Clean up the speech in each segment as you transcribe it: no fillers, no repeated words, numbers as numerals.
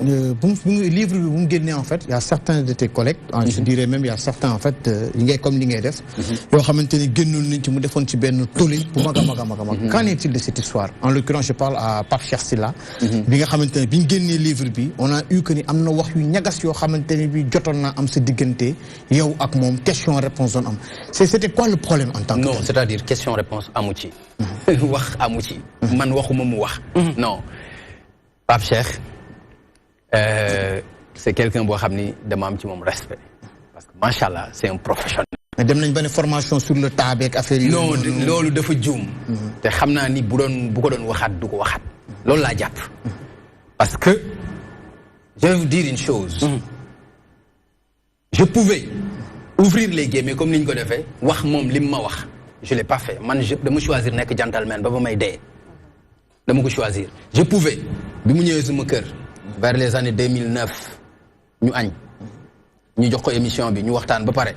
livre bi bu mu génnee en fait il y a certains de tes collègues je dirais même il y a certains en fait li ngay comme li ngay def yoo xamante ni génnoon nañ ci mu defoon ci benn tollé bu mag a mag a mag a mag qu'en est-il de cette histoire en l'occurrence je parle à Pape Cheikh Sylla bi nga xamante ne bi ñu génnee livre bi on a eu que ni am na wax yu ñagas yoo xamante ni bi jotoon naa am sa diggante yow ak moom question réponse doon am c'était quoi le problème en tant que non c'est-à-dire question réponse amu ci wax amu ci man waxuma mu wax non Pape Cheikh c'est quelqu'un boo xam ni dama am ci moom respect parce que machallah c'est un professionnel. mais dem nañ ba ne formation sur le tas beeg affaire yi. non loolu dafa juum. te xam naa ni bu ko doon waxaat du ko waxaat. loolu laa jàpp. parce que je vais vous dire une chose. je pouvais ouvrir les guillemets comme ni ñu ko defee wax moom li mu ma wax je l'ai pas fait man dama choisir nekk gentleman ba may dee. dama ko choisir je pouvais bi mu ñëwee sama kër. vers les années 2009 ñu añ ñu jox ko émission bi ñu waxtaan ba pare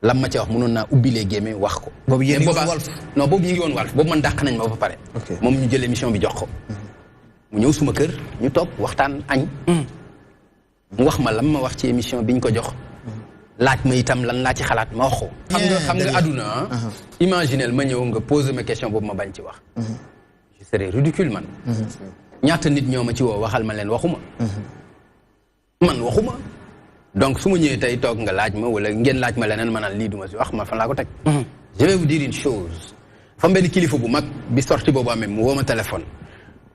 lam ma ci wax mënoon naa ubbi les guillemets wax ko. boobu yéen a ngi woon Walf non boobu ñu ngi woon Walf boobu man dàq nañ ma ba pare. moom ñu jël émission bi jox ko. mu ñëw suma kër ñu toog waxtaan añ. mu wax ma lam ma wax ci émission bi ñu ko jox. laaj ma itam lan laa ci xalaat ma wax ko. xam nga àdduna imaginel ma ñëw nga poser ma question boobu ma bañ ci wax. je serais ridicule man. ñaata nit ñoo ma ci woo waxal ma leen waxuma. man waxuma. donc su ma ñëwee tey toog nga laaj ma wala ngeen laaj ma leneen ma naan lii duma si wax ma fan laa ko teg. je vais vous dire une chose. fa benn kilifa bu mag bi sorti boobu amee mu woo ma téléphone.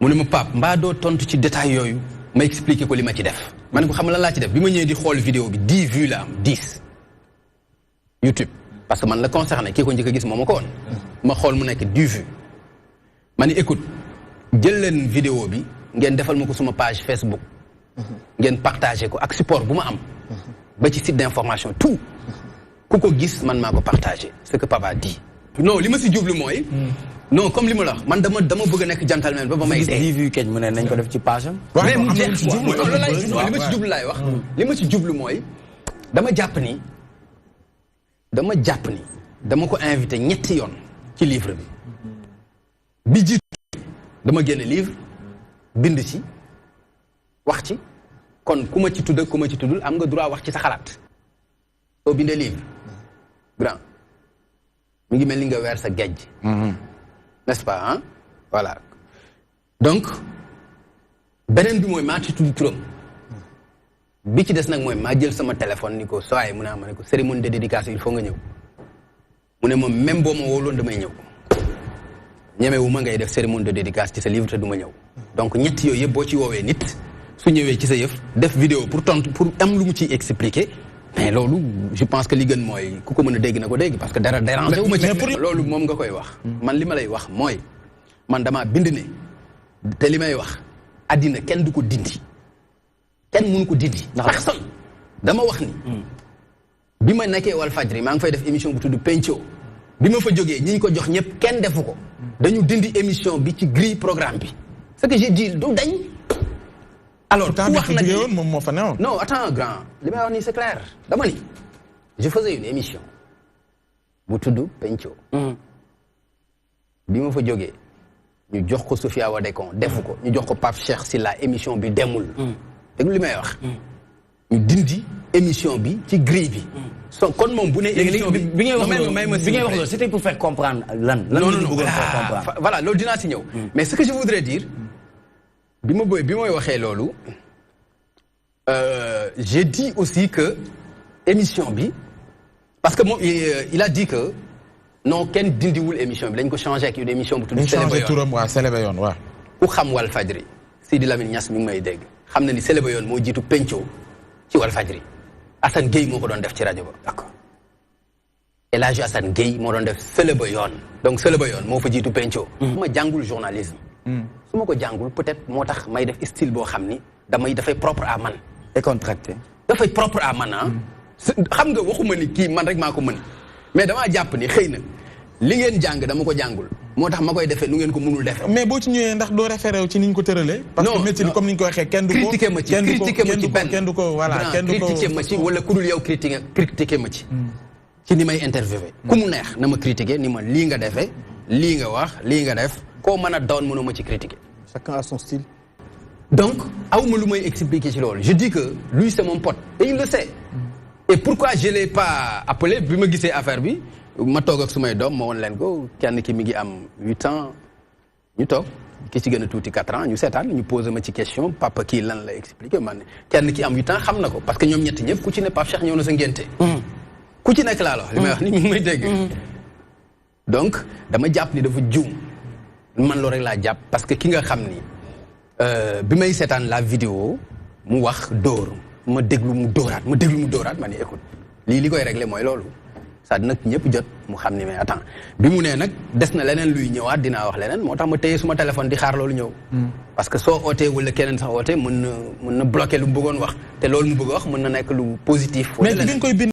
mu ne ma Pape mbaa doo tontu ci détail yooyu ma expliquer ko li ma ci def. ma ne ko xam lan laa ci def bi ma ñëwee di xool vidéo bi 10 vues la am 10. YouTube parce que man la concerné kii ko njëkk a gis moo ma ko woon. ma xool mu nekk 10 vues. ma ni écoute. jël leen vidéo bi ngeen defal ma ko suma page Facebook ngeen partagé ko ak support bu ma am ba ci site d'information tout ku ko gis man maa ko partagé ce que papa dit non li ma si jublu mooy non comme li ma la wax man dama bëgg a nekk gentleman ba may dee vu keñ mu ne nañ ko def ci page am mais mu jeex li ma si jublu laay wax li ma si jublu mooy dama jàpp ni dama ko invité ñetti yoon ci livre bi jiitu dama génne livre bind ci wax ci kon ku ma ci tudd ku ma ci tuddul am nga droit wax ci sa xalaat soo bindee livre grand mi ngi mel ni nga weer sa géej n'est-ce pas hein voilà donc beneen bi mooy maa ci tudd turam bi ci des nag mooy maa jël sama téléphone ni ko sooy mu ne ma ne ko cérémonie de dédicace il faut nga ñëw mu ne moom même boo ma wóoloon damay ñëw ñemewu ma ngay def cérémonie de dédicace ci sa livre te du ma ñëw donc ñett yooyu yëpp boo ci woowee nit su ñëwee ci sa yëf def vidéo pour tontu pour am lu mu ciy expliquer mais loolu je pense que li gën mooy ku ko mën a dégg na ko dégg parce que dara dérangé wu ma ci loolu moom nga koy wax man li ma lay wax mooy man damaa bind ne te li may wax àddina kenn du ko dindi kenn mënu ko dindi personne dama wax ni bi ma nekkee Walfadjri maa ngi fay def émission bu tudd Penco bi ma fa jógee ñi ñu ko jox ñëpp kenn defu ko dañu dindi émission bi ci grille programme bi ce que j'ai dit du dañ alors ku wax nag moom moo fa newoon non attends grand li may wax nii c'est clair dama ni je faisais une émission bu tudd Penco bi ma fa jógee ñu jox ko Sofia Wadekon defu ko ñu jox ko Pape Cheikh Sylla émission bi demul dégg li may wax ñu dindi émission bi ci grille bi so kon moom bu ne émission bi bi ngay wax loolu c'était pour faire comprendre lan non bëggoon faire comprendre voilà loolu dinaa si ñëw mais ce que je voudrais dire bi may waxee loolu j'ai dit aussi que émission bi parce que moom il a dit que non kenn dindiwul émission bi dañ ko changé ak une émission bu tudd Célébé turam waaw Célébé yoon waaw ku xam Walfadjri Sidi Lamine Niass mi ngi may dégg xam na ni Célébé yoon moo jiitu Penco ci Walfadjri Assane Gueye moo ko doon def ci rajo ba d'accord El Hadji Assane Gueye moo doon def Célébé yoon donc Célébé yoon moo fa jiitu Penco su ma jàngul journalisme su ma ko jàngul peut-être moo tax may def style boo xam ni dafay propre à man décontracté dafay propre à man ah xam nga waxuma ni kii man rek maa ko mën mais damaa jàpp ni xëy na li ngeen jàng dama ko jàngul moo tax ma koy defee nu ngeen ko mënul defee. mais boo ci ñëwee ndax doo référé wu ci ni ñu ko tëralee. parce que métier bi comme ni ñu ko waxee kenn du ko. critiqué ma ci benn kenn du ko voilà kenn du ko critiqué ma ci wala ku dul yow critiqué ma ci. ci ni may interviewé. ku mu neex na ma critiqué ni ma lii nga defee lii nga wax lii nga def koo mën a doon mënoo ma ci critiqué. chacun a son style. donc awma lu may expliquer ci loolu je dis que lui c'est mon pote et il le sait et pourquoi je l'ai pas appelé bi ma gisee affaire bi ma toog ak sumay doom ma woon leen ko kenn ki mi ngi am 8 ans ñu toog ki ci gën a tuuti 4 ans ñu seetaan ñu posé ma ci question papa kii lan la expliqué man kenn ki am 8 ans xam na ko parce que ñoom ñetti ñëpp ku ci ne Pape Cheikh ñëw na sa ngénte ku ci nekk laa la wax li may wax ni mi ngi may dégg donc dama jàpp ni dafa juum man loolu rek laa jàpp parce que ki nga xam ni bi may seetaan la vidéo mu wax dóor ma déglu mu dóoraat ma ni écoute li koy réglé mooy loolu ça nag ñëpp jot mu xam ni mais attends bi mu nee nag des na leneen luy ñëwaat dinaa wax leneen moo tax ma téye suma téléphone di xaar loolu ñëw parce que soo ootee wala keneen sax ootee mën na bloqué lu mu bëggoon wax te loolu mu bëgg wax mën na nekk lu positif